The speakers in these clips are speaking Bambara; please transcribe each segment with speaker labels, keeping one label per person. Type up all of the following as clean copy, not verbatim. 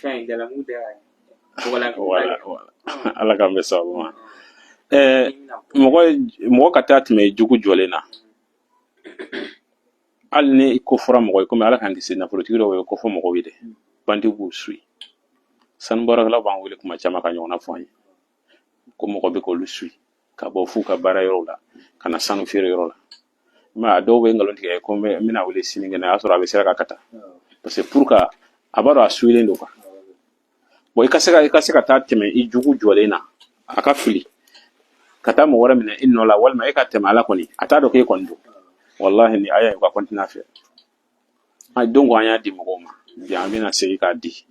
Speaker 1: Fɛn jalamu tɛ bɔgɔlan.
Speaker 2: Wala wala, Ala k'an bɛ sababu ma. Mɔgɔ mɔgɔ ka taa tɛmɛ jugu jɔlen na, hali ni ko fɔra mɔgɔ ye, komi Ala k'an kisi, nafolotigi dɔw ye ko fɔ mɔgɔw ye dɛ, bandiw b'u suit. Sanu baarakɛlaw b'an wele kuma caman ka ɲɔgɔnna fɔ an ye ko mɔgɔ bɛ k'olu suit ka bɔ f'u ka baara yɔrɔ la ka na sanu feere yɔrɔ la. Mais a dɔw bɛ nkalon tigɛ ko n bɛna wele sinikɛnɛ, a y'a sɔrɔ a bɛ sira kan ka taa, parce que pour que a b'a dɔn a suilen don quoi. Bon, i ka se ka taa tɛmɛ i jugu jɔlen na, a ka fili ka taa mɔgɔ wɛrɛ minɛ i nɔ la, walima e ka tɛmɛ ala kɔni a t'a dɔn k'e kɔni don. Walahi, ni aya ye, u ka continuer a fɛ. Donc an y'a di mɔgɔw ma bi, an bɛna segin k'a di.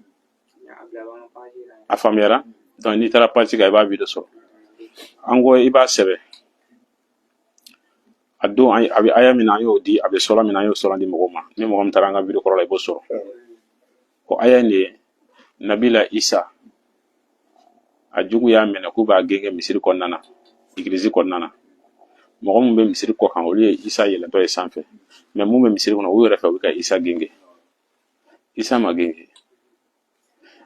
Speaker 2: A faamuyara? Donc n'i taara page kan, i b'a vidéo sɔrɔ. An ko i b'a sɛbɛn a don, a bɛ aya min na, an y'o di, a bɛ sɔrɔ min na, an y'o sɔrɔ di mɔgɔw ma. Ni mɔgɔ min taara an ka vidéo kɔrɔ la, i b'o sɔrɔ. O aya in de ye Nabila Isa a jugu y'a minɛ k'u b'a gɛn misiri kɔnɔna na, egilizi kɔnɔna na. Mɔgɔ min bɛ misiri kɔ kan, olu ye Isa yɛlɛntɔ ye sanfɛ, mais mun bɛ misiri kɔnɔ, u yɛrɛ fɛ, u bɛ ka Isa genge. Isa ma genge.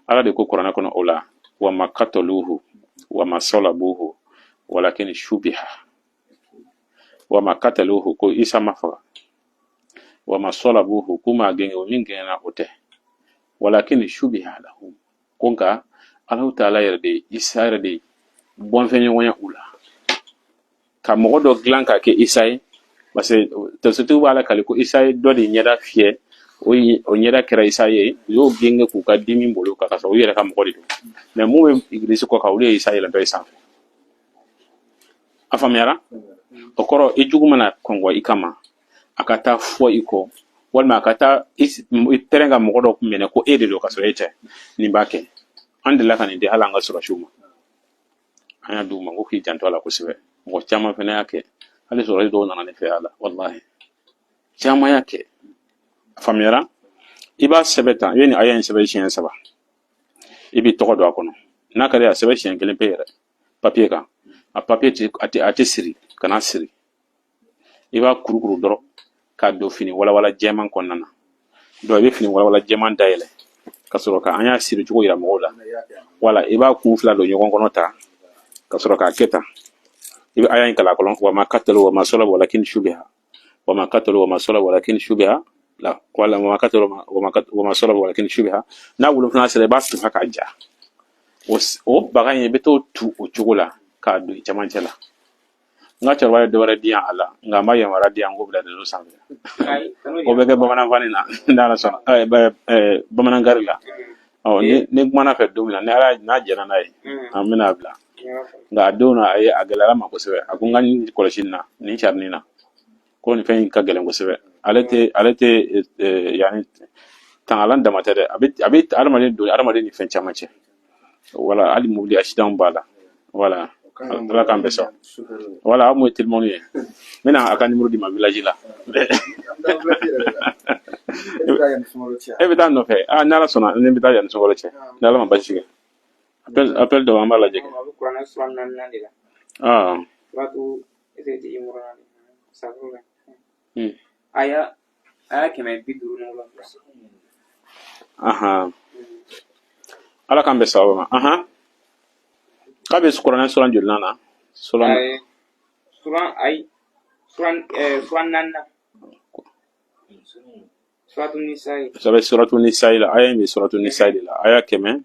Speaker 2: Ala de ko kuranɛ kɔnɔ o la: wama kataluhu wama sɔlabuhu walakin shubiha. Wama kataluhu, ko Isa ma faga, wama sɔlabuhu, k'u ma genge, o min gengena o tɛ, walakin shubiha lahum, ko nka Alahu Taala yɛrɛ de, Isa yɛrɛ de bɔnfɛn ɲɔgɔnya u la ka mɔgɔ dɔ dilan k'a kɛ Isa ye, parce que tafsirtigiw b'a la kali ko Isa ye dɔ de ɲɛda fiyɛ, o ɲɛda kɛra Isa ye. U y'o genge k'u ka dimi bolo kan, ka sɔrɔ u yɛrɛ ka mɔgɔ de don. Mais mun bɛ egilizi kɔ kan, olu ye Isa yɛlɛntɔ ye sanfɛ. A faamuyara? O kɔrɔ, i jugu mana kɔngɔ i kama, a ka taa fɔ i kɔ, walima a ka taa i pɛrɛn ka mɔgɔ dɔ minɛ ko e de don, ka sɔrɔ e tɛ. Nin b'a kɛ. An delila ka nin di hali an ka sɔrɔsiw ma, an y'a d'u ma ko k'i janto a la kosɛbɛ. Mɔgɔ caman fana y'a kɛ, hali sɔrɔsi dɔw nana ne fɛ a la. Walahi, caman y'a kɛ. A faamuyara? I b'a sɛbɛn tan, i bɛ nin aya in sɛbɛn siɲɛ saba, i b'i tɔgɔ don a kɔnɔ. N'a ka di ye, a sɛbɛn siɲɛ kelen pe yɛrɛ papiye kan. A papiye tɛ a tɛ siri, kana siri. I b'a kurukuru dɔrɔn k'a don fini walawala jɛman kɔnɔna na. Donc i bɛ fini walawala jɛman dayɛlɛ ka sɔrɔ ka an y'a siri cogo yira mɔgɔw la. Wala i b'a kun fila don ɲɔgɔn kɔnɔ ta ka sɔrɔ k'a kɛ tan. I bɛ aya in kalan a kɔnɔ: wama katalu wama sɔlɔbu walakin shubiha, wama katalu wama sɔlɔbu walakin shubiha la, wala wama katalu wama sɔlɔbu walakin shubiha. N'a wolonfila sera, i b'a tufa k'a ja. O baga in, i bɛ t'o tu o cogo la k'a don i cɛmancɛ la. N ka cɛkɔrɔba ye dɔ wɛrɛ di yan a la, nka a ma yamaruya di yan k'o bila réseau sanfɛ. O bɛ kɛ bamananfani na, n'Ala sɔnna, bamanankari la. Ɔ, ni kumana fɛ don min na, ni Ala n'a jɛnna n'a ye, an bɛna a bila. Nka a don na, a ye a gɛlɛyara ma kosɛbɛ. A ko n ka nin kɔlɔsi nin na, nin carinni na, ko nin fɛn in ka gɛlɛn kosɛbɛ. Ale tɛ yanni tangalan dama tɛ dɛ, a bɛ adamaden don adamaden ni fɛn caman cɛ. Wala hali mobili accident b'a la. Wala Ala k'an bɛɛ sɔn. Wala aw mun ye telimani ye, n bɛna a ka numéro di ma village la. E bɛ taa nɔfɛ. Aa, ni Ala sɔnna, ne bɛ taa yanni sunkalo cɛ, ni Ala ma basi kɛ. Appel dɔ, an b'a lajɛ.
Speaker 1: A bɛ kuranɛ sura naaninan de la.
Speaker 2: Aa.
Speaker 1: Suratu Imurana safuru aya 157.
Speaker 2: Ahan, Ala k'an bɛn sababa ma. Ahan, k'a bɛ kuranɛ sura joli na? Sura
Speaker 1: Suran, ayi, suran naaninan, Suratu Nisayi.
Speaker 2: Ça bɛ Suratu Nisayi la. Aya in bɛ Suratu Nisayi de la, aya 100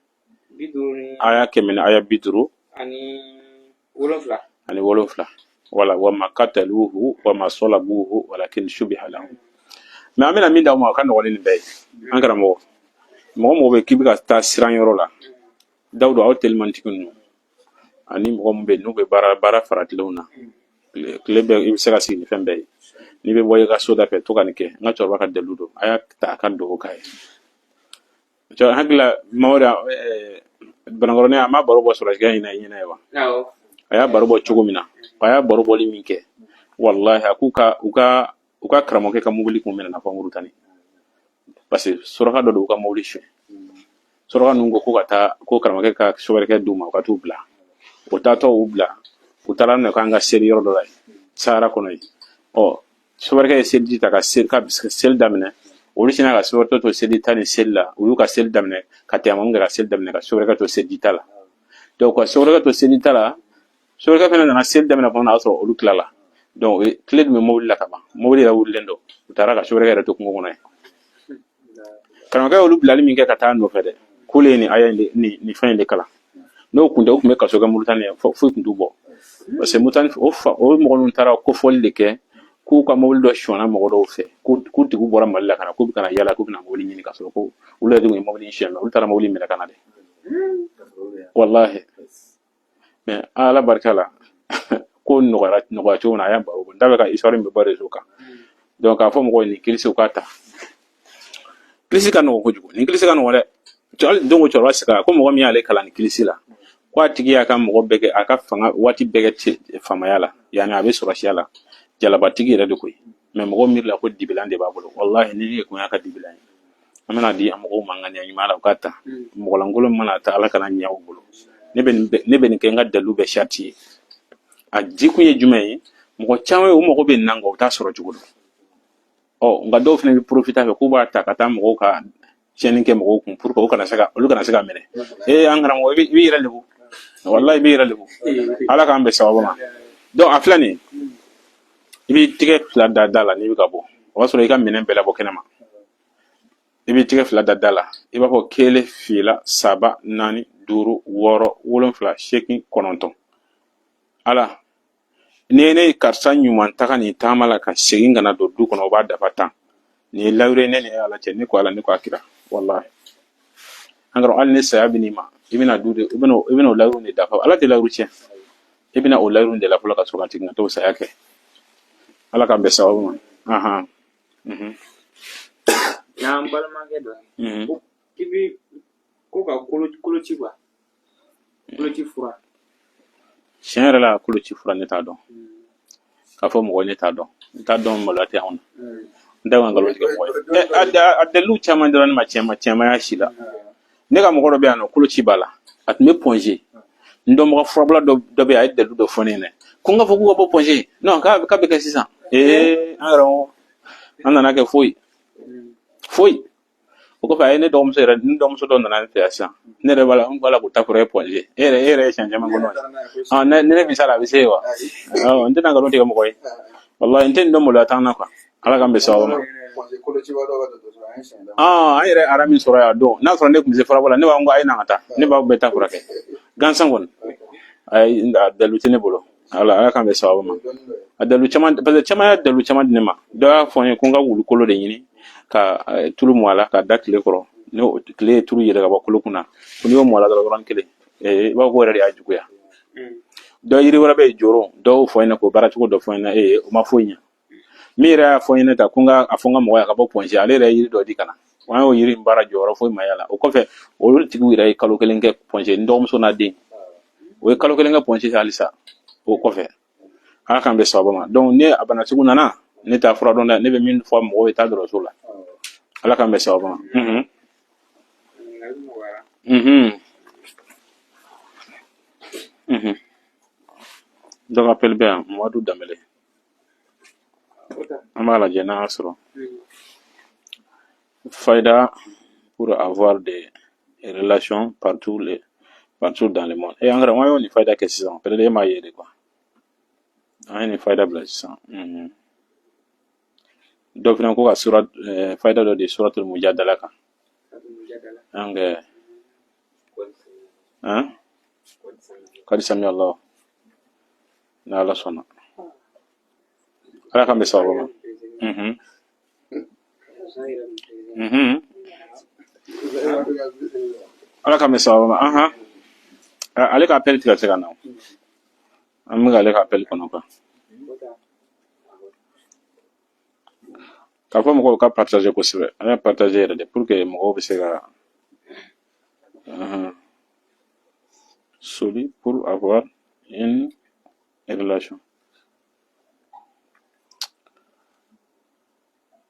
Speaker 1: 50 ni
Speaker 2: aya 100 ni aya 57. Ani 7. Wala wama kataluhu wama sɔlabuhu walakin shubiha lahum. Mais an bɛna min d'aw ma, o ka nɔgɔn ni nin bɛɛ ye. An karamɔgɔ, mɔgɔ mɔgɔ bɛ k'i bɛ ka taa siran yɔrɔ la, Dawuda, aw telimantigi ninnu ani mɔgɔ min bɛ yen n'u bɛ baara faratilenw na tile bɛɛ, i bɛ se ka sigi ni fɛn bɛɛ ye. N'i bɛ bɔ i ka so da fɛ, to ka nin kɛ. N ka cɛkɔrɔba ka dalilu don, a y'a ta a ka dugawu k'a ye. Cɛ hakili la, Mamadu Banakɔrɔnin, a ma baro bɔ sɔrɔsikɛ in na i ɲɛna ye wa?
Speaker 1: Awɔ.
Speaker 2: A y'a baro bɔ cogo min na, a y'a baro bɔli min kɛ, walahi, a k'u ka u ka karamɔgɔkɛ ka mobili kun minɛ na fɔ Murutani, parce que suraka dɔ de y'u ka mobili suɲɛ. Suraka ninnu ko ko ka taa ko karamɔgɔkɛ ka sofɛrikɛ d'u ma, u ka t'u bila. O taatɔ u bila, u taara minɛ k'an ka seli yɔrɔ dɔ la yen, sahara kɔnɔ yen. Ɔ, sofɛrikɛ ye seliji ta ka seli, ka seli daminɛ. Olu sinna ka sofɛrikɛ to seli ta ni seli la, u y'u ka seli daminɛ ka tɛmɛ kɛ ka seli daminɛ ka sofɛrikɛ to seli ta la. Donc ka sofɛrikɛ to seli ta la, sofɛrikɛ fana nana seli daminɛ fana, y'a sɔrɔ olu tilala. Donc clé dun bɛ mobili la ka ban, mobili yɛrɛ wulilen don. U taara ka sofɛrikɛ yɛrɛ to kungo kɔnɔ yen. Karamɔgɔkɛ y'olu bilali min kɛ ka taa nɔfɛ dɛ, k'olu ye nin aya in de, nin fɛn in de kalan. N'o kun tɛ, u tun bɛ kaso kɛ Mauritanie ye, foyi tun t'u bɔ, parce que Mauritanie o fa o mɔgɔ ninnu taara kofɔli de kɛ k'u ka mobili dɔ sonyana mɔgɔ dɔw fɛ, k'u tigiw bɔra Mali la ka na, k'u bɛ ka na yala, k'u bɛna mobili ɲini, ka sɔrɔ ko olu yɛrɛ de tun ye mobili in sonyɛ, mais olu taara mobili minɛ ka na de. Walahi, mais Ala barika la, ko nɔgɔyara nɔgɔya cogo min na, a y'a baro bɔ. N t'a fɛ ka histoire in bɛ bɔ réseau kan. Donc k'a fɔ mɔgɔw ye, nin kilisi, u k'a ta, kilisi ka nɔgɔn kojugu. Nin kilisi ka nɔgɔn dɛ. Hali don ko cɛkɔrɔba segin ko mɔgɔ min y'ale kalan nin kilisi la, ko a tigi y'a ka mɔgɔ bɛɛ kɛ, a ka fanga waati bɛɛ kɛ faamaya la, yanni a bɛ sɔrɔsiya la, jalabatigi yɛrɛ de koyi. Mais mɔgɔw miiri la ko dibilan de b'a bolo. Walahi, ni ye kun y'a ka dibilan ye, an bɛna di a mɔgɔw ma ŋaniya ɲuman la, u k'a ta. Mɔgɔlankolon mana ta, Ala kana ɲɛ u bolo. Ne bɛ nin kɛ n ka dalilu bɛɛ sariti ye. A jikun ye jumɛn ye? Mɔgɔ caman ye, u mago bɛ nin na, nka u t'a sɔrɔ cogo dɔn. Ɔ nka dɔw fana bɛ profiter a fɛ k'u b'a ta ka taa mɔgɔw ka tiɲɛni kɛ mɔgɔw kun, pour que u kana se ka, olu kana se ka minɛ. Ee, an karamɔgɔ, i b'i yɛrɛ lebu. Walahi, i b'i yɛrɛ lebu. Ala k'an bɛn sababu ma. Donc a filɛ nin ye, i b'i tigɛ fila da da la n'i bɛ ka bɔ, o b'a sɔrɔ i ka minɛn bɛɛ labɔ kɛnɛ ma. I b'i tigɛ fila da da la, i b'a fɔ kelen, fila, saba, naani, duuru, wɔɔrɔ, wolonfila, seegin, kɔnɔntɔn. Ala, n'i ye ne karisa ɲuman taga nin taama la ka segin ka na don du kɔnɔ, o b'a dafa 10. Nin ye layiru ye ne ni e Ala cɛ. Ne ko Ala, ne ko a kira. Walahi, an karamɔgɔ, hali ni saya bɛ n'i ma, i bɛna du de, i bɛna o layiru de dafa. Ala tɛ layiru tiɲɛ. I bɛna o layiru de la fɔlɔ ka sɔrɔ ka jigin ka t'o saya kɛ. Ala k'an bɛn sababu ma. Ahan.
Speaker 1: N'an balimakɛ dɔ ye ko k'i bi ko ka koloci quoi, koloci fura.
Speaker 2: Tiɲɛ yɛrɛ la, koloci fura, ne t'a dɔn. K'a fɔ mɔgɔ ye, ne t'a dɔn, n t'a dɔn. Maloya tɛ anw na, n tɛ ka nkalon tigɛ mɔgɔ ye. A dalilu caman dira ne ma, tiɲɛ cɛmaya si la. Ne ka mɔgɔ dɔ bɛ yan nɔ, koloci b'a la, a tun bɛ Point G. N dɔnbaga furabula dɔ bɛ yen, a ye dalilu dɔ fɔ ne ɲɛna ko n k'a fɔ k'u ka bɔ Point G. Non, k'a bɛ kɛ sisan. Ee, an yɛrɛ, an nana kɛ foyi foyi. O kɔfɛ, a ye ne dɔgɔmuso yɛrɛ, ne dɔgɔmuso dɔ nana ne fɛ yan sisan. Ne yɛrɛ b'a la, n b'a la k'o ta furakɛ Point G. E yɛrɛ ye siɲɛ caman kɔnɔ. Ah, ne bɛ s'a la, a bɛ se yen wa? Awɔ, n tɛna nkalon tigɛ mɔgɔ ye. Walahi, n tɛ nin dɔn, maloya t'an na quoi. Ala k'an bɛn sababu ma. Ah, an yɛrɛ ara min sɔrɔ yan don, n'a sɔrɔ ne tun bɛ se furabɔ la, ne b'a ko a ye na ka taa, ne b'aw bɛɛ ta furakɛ gansan kɔni. Ayi, a dalilu tɛ ne bolo. Ala k'an bɛn sababu ma. A dalilu caman, parce que caman y'a dalilu caman di ne ma. Dɔ y'a fɔ n ye ko n ka wulu kolo de ɲini ka tulu mu a la ka da tile kɔrɔ. N'o tile ye tulu yɛlɛ ka bɔ kolo kunna, ko n'i y'o mu a la dɔrɔn, yɔrɔnin kelen, i b'a fɔ ko yɛrɛ de y'a juguya. Dɔ yiri wɛrɛ bɛ yen, joro dɔw fɔ n ɲɛna k'o baara cogo dɔ fɔ n ɲɛna. Ee, o ma foyi ɲɛ. Min yɛrɛ y'a fɔ n ɲɛna ta ko n ka a fɔ n ka mɔgɔ ye a ka bɔ Point G, ale yɛrɛ ye yiri dɔ di ka na, an y'o yiri in baara, jɔyɔrɔ foyi ma y'a la. O kɔfɛ, olu tigiw yɛrɛ ye kalo kelen kɛ Point G. N dɔgɔmuso n'a den, o ye kalo kelen kɛ Point G halisa o kɔfɛ. Ala k'an bɛn sababu ma. Donc ni a bana sugu nana, ne t'a fura dɔn dɛ. Ne bɛ min fɔ mɔgɔw ye, taa dɔgɔtɔrɔso la. Ala k'an bɛn sababu ma.
Speaker 1: Ɲininkali nɔgɔyara.
Speaker 2: Donc appel bɛ yan, Mamadu Danbele.
Speaker 1: O ta.
Speaker 2: An b'a lajɛ n'a y'a sɔrɔ fayida pour avoir des relations partout dans le monde. Et en gros, an y'o nin fayida kɛ sisan, peut-être e m'a ye de quoi. An ye nin fayida bila sisan. Dɔ fana ko ka sura fayida dɔ di suratul mujadala kan. An kɛ hein, kadi sami Allah, n'Ala sɔnna. Ala k'an bɛn sababu ma. Ala k'an bɛn sababu ma. Ahan. Ale ka appel tɛ ka se ka na. An bɛ k'ale ka appel kɔnɔ quoi. K'a fɔ mɔgɔw ka partager kosɛbɛ. An y'a partager yɛrɛ de pour que mɔgɔw bɛ se ka soli pour avoir une relation.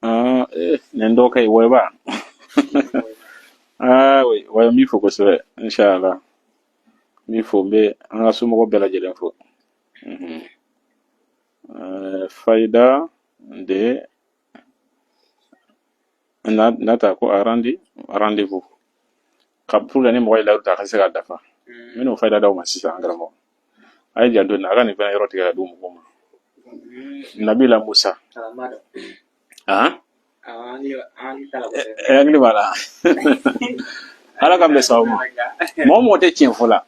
Speaker 2: Ah, eh, nin dɔ ka ɲi wɔyɔba. Ah oui, wɔyɔ, n b'i fo kosɛbɛ, inshallah. N b'i fo, n bɛ an ka somɔgɔw bɛɛ lajɛlen fo. Fayida de Na ta ko a rendez-vous ka pour que ni mɔgɔ ye layiru ta a ka se k'a dafa. N bɛn'o fayida d'aw ma sisan. An karamɔgɔ, a ye janto nin na, a ka nin fɛnɛ yɔrɔ tigɛ ka di mɔgɔw ma. Nabila Musa, han, hakili b'a la. Ala k'an bɛn sababu ma. Mɔgɔ mɔgɔ tɛ tiɲɛ fɔ la,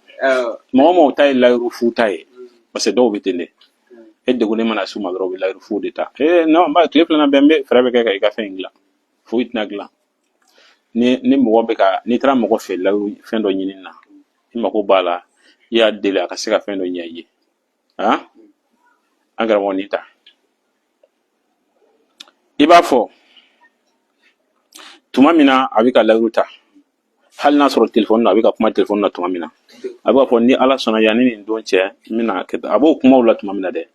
Speaker 2: mɔgɔ mɔgɔ ta ye layiru fu ta ye, parce que dɔw bɛ ten de. E degunnen mana s'u ma dɔrɔn, u bɛ layiru fu de ta. Ee non, n b'a tile filanan bɛɛ, n bɛ fɛɛrɛ bɛ kɛ ka i ka fɛn in dilan. Foyi tɛna dilan. Ni mɔgɔ bɛ ka, n'i taara mɔgɔ fɛ layiru fɛn dɔ ɲini na, i mako b'a la, i y'a deli a ka se ka fɛn dɔ ɲɛ i ye. Han, an karamɔgɔ, nin ta, i b'a fɔ tuma min na a bɛ ka layiru ta, hali n'a sɔrɔ telefɔni na, a bɛ ka kuma telefɔni na tuma min na, a b'a fɔ ni Ala sɔnna, yanni nin don cɛ, n bɛna kɛ. A b'o kumaw la tuma min na dɛ,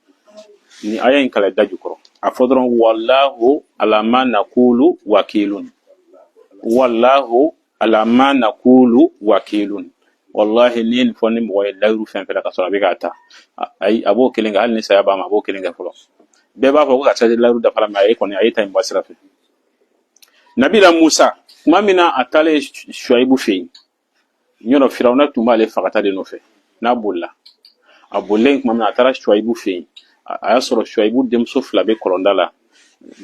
Speaker 2: ni aya in kalan da jukɔrɔ, a fɔ dɔrɔn: wallahu ala ma nakulu wakilun, wallahu ala ma nakulu wakilun. Wallahi, ni ye nin fɔ ni mɔgɔ ye layiru fɛn fɛn la ka sɔrɔ a bɛ k'a ta, ayi, a b'o kelen kɛ. Hali ni saya b'a ma, a b'o kelen kɛ fɔlɔ. Bɛɛ b'a fɔ ko karisa layiru dafara, mais a ye kɔni a ye ta in bɔ sira fɛ. Nabila Musa, tuma min na a taalen Suwayibu fɛ yen, yɔrɔ Firawuna tun b'ale fagata de nɔfɛ n'a bolila. A bolilen tuma min na, a taara Suwayibu fɛ yen, a y'a sɔrɔ Suwayibu denmuso fila bɛ kɔlɔnda la.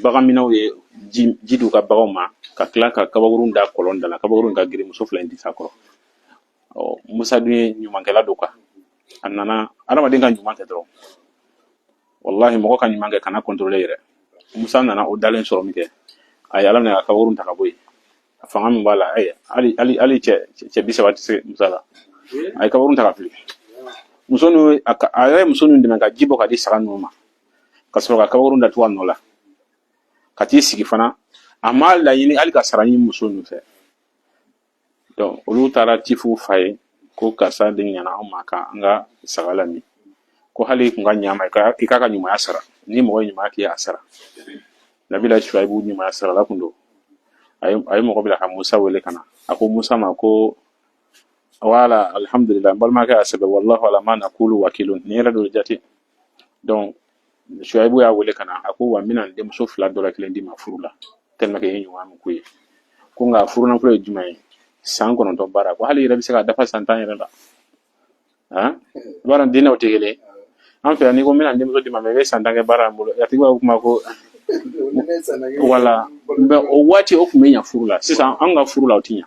Speaker 2: Baganminɛw ye ji d'u ka baganw ma, ka tila ka kabakurun da kɔlɔn da la, kabakurun ka girin, muso fila in tɛ s'a kɔrɔ. Ɔ, Musa dun ye ɲumankɛla don quoi. A nana adamaden ka ɲuman kɛ dɔrɔn. Wallahi, mɔgɔ ka ɲuman kɛ, kana contrôler yɛrɛ. Musa nana o dalen sɔrɔ min kɛ, a ye Ala minɛ ka kabakurun ta ka bɔ yen. Fanga min b'a la, ayi, hali cɛ 30 tɛ se Musa la. A ye kabakurun ta ka fili. Muso ninnu, a yɛrɛ ye muso ninnu dɛmɛ ka ji bɔ ka di saga ninnu ma, ka sɔrɔ ka kabakurun datugu a nɔ la, ka t'i sigi fana. A m'a laɲini hali ka sara ɲini muso ninnu fɛ. Donc olu taara ci f'u fa ye ko karisa de ɲana anw ma ka an ka saga lamin, ko hali i kun ka ɲa ma, i k'a ka ɲumanya sara. Ni mɔgɔ ye ɲumanya k'i ye, a sara. Nabila Shuaibu ɲumanya sarala kun don. A ye mɔgɔ bila ka Musa wele ka na. A ko Musa ma ko wala, alhamdulillah, n balimakɛ y'a sɛbɛn: wallahu ala ma nakulu wakilun. Nin yɛrɛ don jate. Donc Shuaibu y'a wele ka na, a ko wa, n bɛna n denmuso fila dɔ la kelen d'i ma furu la, tellement que i ye ɲuman min k'u ye. Ko nka furu nafolo ye jumɛn ye? San 9 baara. Ko hali i yɛrɛ bɛ se k'a dafa san 10 yɛrɛ la. Han, i b'a dɔn diinɛw tɛ kelen ye. An fɛ yan, n'i ko n bɛna n denmuso d'i ma, mais i bɛ san 10 kɛ baara n bolo, a tigi b'a fɔ kuma ko wala. Mais o waati, o tun bɛ ɲa furu la. Sisan an ka furu la, o tɛ ɲa.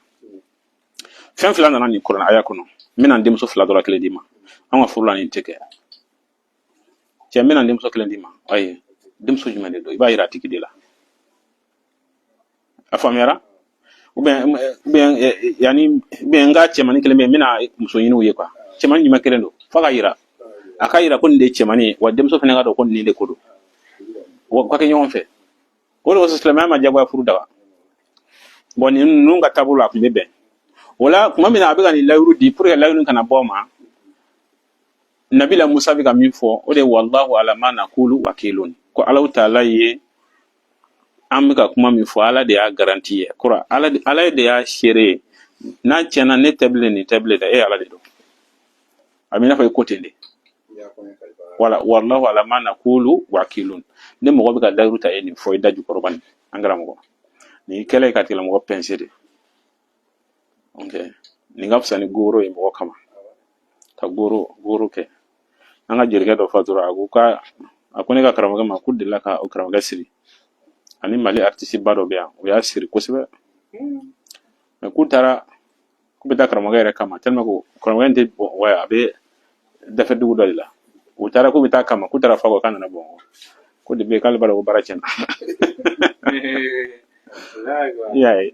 Speaker 2: Fɛn fila nana nin kɔrɔ aya kɔnɔ: n bɛna n denmuso fila dɔ la kelen d'i ma. An ka furu la, nin tɛ kɛ. Cɛ, n bɛna n denmuso kelen d'i ma. Ayi, denmuso jumɛn de don? I b'a yira a tigi de la. A faamuyara? Ou bien yanni, ou bien n ka cɛmanin kelen bɛ yen, n bɛna muso ɲini u ye quoi. Cɛmanin jumɛn kelen don? F'a ka yira, a ka yira ko nin de ye cɛmanin ye, wa denmuso fana ka dɔn ko nin de ko don, wa ka kɛ ɲɔgɔn fɛ. O de kosɔn silamɛya ma jagoya furu daga. Bon, nin ninnu ka taabolo la, a tun bɛ bɛn o la. Tuma min na a bɛ ka nin layiru di, pour que layiru kana bɔ a ma, Nabila Musa bɛ ka min fɔ, o de ye wallahu ala ma nakulu wakilun, ko Alahu taala ye, an bɛ ka kuma min fɔ, Ala de y'a garantie ye kɔrɔ, Ala de y'a seere ye. N'a tiɲɛna, ne tɛ bilen, nin tɛ bilen dɛ, e Ala de don. A bɛ i n'a fɔ i ko ten de. Wala wallahu ala ma nakulu wakilun. Ni mɔgɔ bɛ ka layiru ta, e nin fɔ i da jukɔrɔ bani. An karamɔgɔ, nin kɛlen ye ka tigilamɔgɔ pɛnse de. Ok, nin ka fisa ni goro ye mɔgɔ kama ka goro kɛ. An ka jelikɛ dɔ fatura, a ko ka a ko ne ka karamɔgɔkɛ ma k'u delila ka o karamɔgɔkɛ siri ani Mali artiste ba dɔ bɛ yan. U y'a siri kosɛbɛ, mais k'u taara k'u bɛ taa karamɔgɔkɛ yɛrɛ kama, tellement que karamɔgɔkɛ in tɛ bɔn wa, a bɛ dafɛ dugu dɔ de la. U taara k'u bɛ taa kama, k'u taara fa kɔ, k'a nana Bamakɔ, ko depuis k'ale b'a dɔn ko baara tiɲɛna. I y'a ye?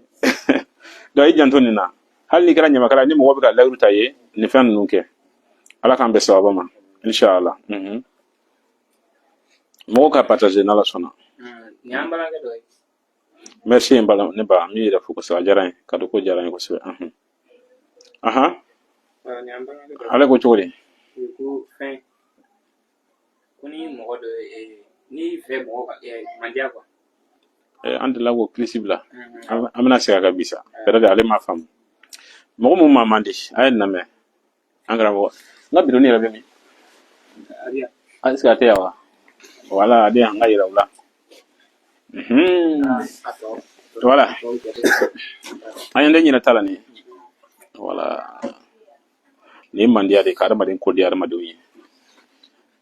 Speaker 2: Donc i janto nin na. Hali n'i kɛra ɲamakala, ni mɔgɔ bɛ ka layiru ta ye, nin fɛn ninnu kɛ. Ala k'an bɛn sababa ma, inshallah. Mɔgɔw ka partager, n'Ala sɔnna.
Speaker 1: Nin y'an balimakɛ dɔ ye.
Speaker 2: Merci, n balima, ne ba, n b'i yɛrɛ fo kosɛbɛ. A diyara n ye ka ko diyara n ye kosɛbɛ. Ahan.
Speaker 1: Nin y'an balimakɛ dɔ ye.
Speaker 2: Ale ko cogo di?
Speaker 1: Ko fɛn ko ni mɔgɔ dɔ ye, n'i fɛ mɔgɔ ka mandiya quoi.
Speaker 2: An delila k'o kilisi bila. An bɛna segin a kan bi sa. Peut-être ale m'a faamu. Mɔgɔ mun ma man di, a ye nin lamɛn. An karamɔgɔ, n ka bidonni yɛrɛ bɛ min? Est ce que a tɛ yan wa? Wala, a bɛ yan, n ka yira u la. Voilà, an ye ne ɲinɛ ta la nin ye. Voilà, nin ye mandiya de ye ka adamaden ko diya adamadenw ye.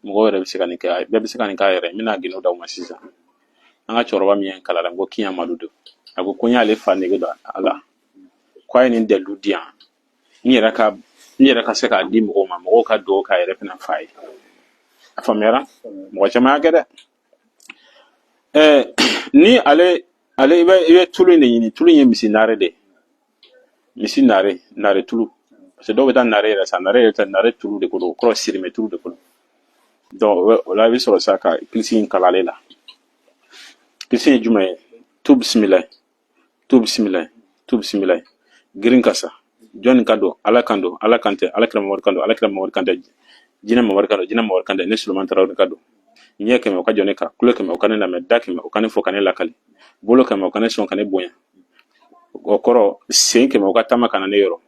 Speaker 2: Mɔgɔw yɛrɛ bɛ se ka nin kɛ, bɛɛ bɛ se ka nin k'a yɛrɛ. N bɛna gindo d'aw ma sisan. An ka cɛkɔrɔba min ye n kalan ko Kiɲɛ Amadu don, a ko n y'ale fa nege don a la, ko a ye nin dalilu di yan, n yɛrɛ ka se k'a di mɔgɔw ma, mɔgɔw ka dugawu k'a yɛrɛ fana fa ye. A faamuyara, mɔgɔ caman y'a kɛ dɛ. Ni ale i bɛ tulu in de ɲini. Tulu in ye misi nare de ye, misi nare, nare tulu, parce que dɔw bɛ taa nare yɛrɛ san, nare yɛrɛ tɛ, nare tulu de ko don, o kɔrɔ sirimɛ tulu de ko don. Donc o la, i bɛ sɔrɔ sa ka kilisi in kala ale la. Kilisi ye jumɛn ye? Tu bisimila, tu bisimila, tu bisimila, girin ka sa, jɔnni ka don? Ala kan don, Ala kan tɛ, Ala kira Mamadu kan don, Ala kira Mamadu kan tɛ, jinɛ Mamadu kan don, jinɛ Mamadu kan tɛ, ne Suleman Tarawele ka don. Ɲɛ 100 o ka jɔ ne kan, kulo 100 o ka ne lamɛn, da 100 o ka ne fɔ ka ne lakali, bolo 100 o ka ne sɔn ka ne bonya, o kɔrɔ sen 100 o ka taama ka na ne yɔrɔ,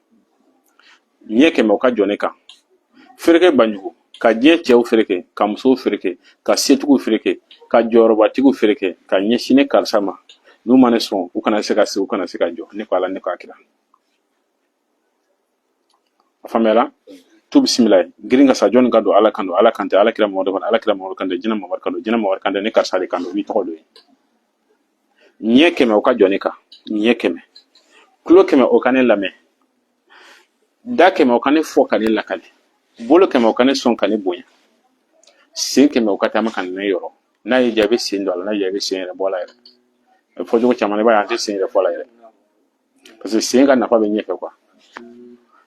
Speaker 2: ɲɛ 100 o ka jɔ ne kan. Fereke banjugu ka diɲɛ cɛw fereke, ka musow fereke, ka setigiw fereke, ka jɔyɔrɔbatigiw fereke, ka ɲɛsin ne karisa ma. N'u ma ne sɔn, u kana se ka sigi, u kana se ka jɔ. Ne ko Ala, ne ko a kira. A faamuyala? Tu bisimila ye, girin ka sa, jɔnni ka don? Ala kan don, Ala kan tɛ, Ala kira Mamadu kan, Ala kira Mamadu kan tɛ, jinɛ Mamadu kan don, jinɛ Mamadu kan tɛ, ne karisa de kan don. I b'i tɔgɔ don ye. Ɲɛ 100 o ka jɔ ne kan, ɲɛ 100, kulo 100 o ka ne lamɛn, da 100 o ka ne fɔ ka ne lakali, bolo 100 o ka ne sɔn ka ne bonya, sen 100 o ka taama ka na ne yɔrɔ. N'a y'i diya, i bɛ sen don a la, n'a y'i diya, i bɛ sen yɛrɛ bɔ a la yɛrɛ. A bɛ fɔ cogo caman na, i b'a ye an tɛ sen yɛrɛ fɔ a la yɛrɛ, parce que sen ka nafa bɛ ɲɛfɛ quoi.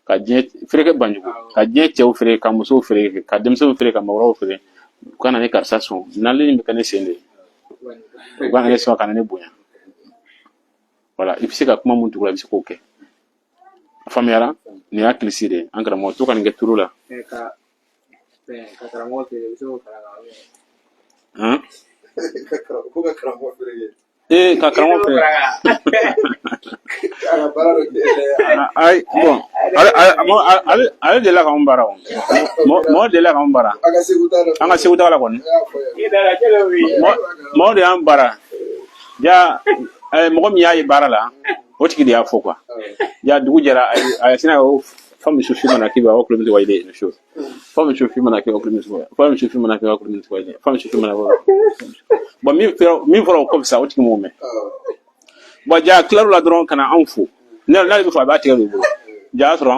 Speaker 2: Ka diɲɛ fereke banjugu, ka diɲɛ cɛw feere, ka musow feere, ka denmisɛnw feere, ka mɔgɔkɔrɔbaw feere, u ka na ne karisa sɔn. Nali bɛ kɛ ne sen de ye, u ka na ne sɔn ka na ne bonya. Voilà, i bɛ se ka kuma mun tugu la, i bɛ se k'o kɛ. A faamuyara? Nin y'a kilisi de ye, an karamɔgɔ, to ka nin kɛ turu la.
Speaker 1: Ka ka karamɔgɔ feere, i bɛ se k'o fara kan?
Speaker 2: Han?
Speaker 3: Ko ka karamɔgɔ feere?
Speaker 2: Ee, ka karamɔgɔ feere?
Speaker 3: A ka baara dɔ kɛ.
Speaker 2: Ayi, bon, ale delila k'anw baara o, mɔgɔ delila k'anw baara.
Speaker 3: A ka Segu ta dɔ.
Speaker 2: An ka Segu taga la kɔni.
Speaker 3: A y'a fɔ yan.
Speaker 2: Mɔgɔ de y'an baara ja. Mɔgɔ min y'a ye baara la, o tigi de y'a fɔ quoi. Ja dugu jɛra, a ye sina ko فامشوا في مناكبها وكلوا من ويلي نشوف فامشوا في مناكبها وكلوا من فامشوا في مناكبها وكلوا من ويلي فامشوا في مناكبها. Bon, min fɔra o kɔfɛ sa, o tigi m'o mɛn. Bon, ja tilar'o la dɔrɔn ka na anw fo. N'ale bɛ fɔ, a b'a tigɛ don i bolo. Ja y'a sɔrɔ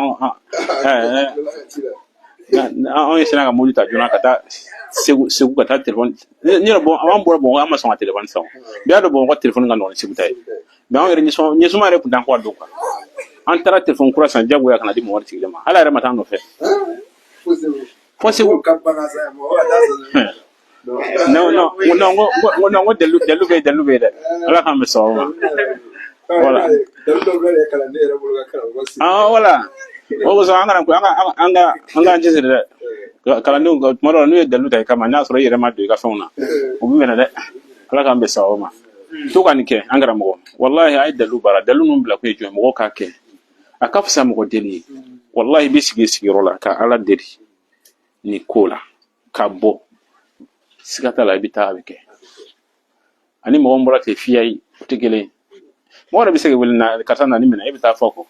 Speaker 2: anw ye sina ka mobili ta joona ka taa Segu, ka taa telefɔni. Ne yɛrɛ, bɔn, an bɔra Bamakɔ, an ma sɔn ka telefɔni san o. Bɛɛ y'a dɔn Bamakɔ telefɔni ka nɔgɔn ni Segu ta ye, mais anw yɛrɛ ɲɛsuma yɛrɛ tun t'an kɔ a don quoi. An taara telefɔni kura san jagoya ka na di mɔgɔ sigilen ma, hali a yɛrɛ ma taa an nɔfɛ fo Segu. Non, non, non, n ko non, n ko dalilu bɛ yen, dalilu bɛ yen dɛ. Ala k'an bɛ sababu ma. Voilà. Ah, voilà, o kosɔn an kana an k'an cɛsiri dɛ. Kalandenw, tuma dɔw la, n'u ye dalilu ta i kama, n'a sɔrɔ i yɛrɛ ma don i ka fɛnw na, u bɛ minɛ dɛ. Ala k'an bɛn sababu ma. To ka nin kɛ, an karamɔgɔ. Walahi, a ye dalilu baara, dalilu ninnu bila kun ye jumɛn? Mɔgɔw k'a kɛ, a ka fisa mɔgɔ deli ye. Walahi, i bɛ sigi i sigiyɔrɔ la ka Ala deli nin ko la ka bɔ, siga t'a la, i bɛ taa, a bɛ kɛ. Ani mɔgɔ min bɔra ten fiya ye, o tɛ kelen ye. Mɔgɔ yɛrɛ bɛ se ka wele na, karisa na ni minɛ, e bɛ taa fɔ kɔ,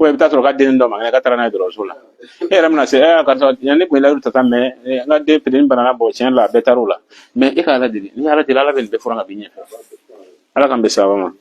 Speaker 2: i bɛ taa sɔrɔ ka den dɔ ma kɛnɛ, ka taara n'a ye dɔgɔtɔrɔso la. E yɛrɛ bɛna se, ɛ karisa, ne tun ye layidu ta tan, mɛ n ka den petini banana. Bɔ, tiɲɛ la, a bɛɛ taar'o la. Mɛ e ka Ala deli, n'i ye Ala deli, Ala bɛ nin bɛɛ furan ka b'i ɲɛfɛ. Ala k'an bɛn sababa ma.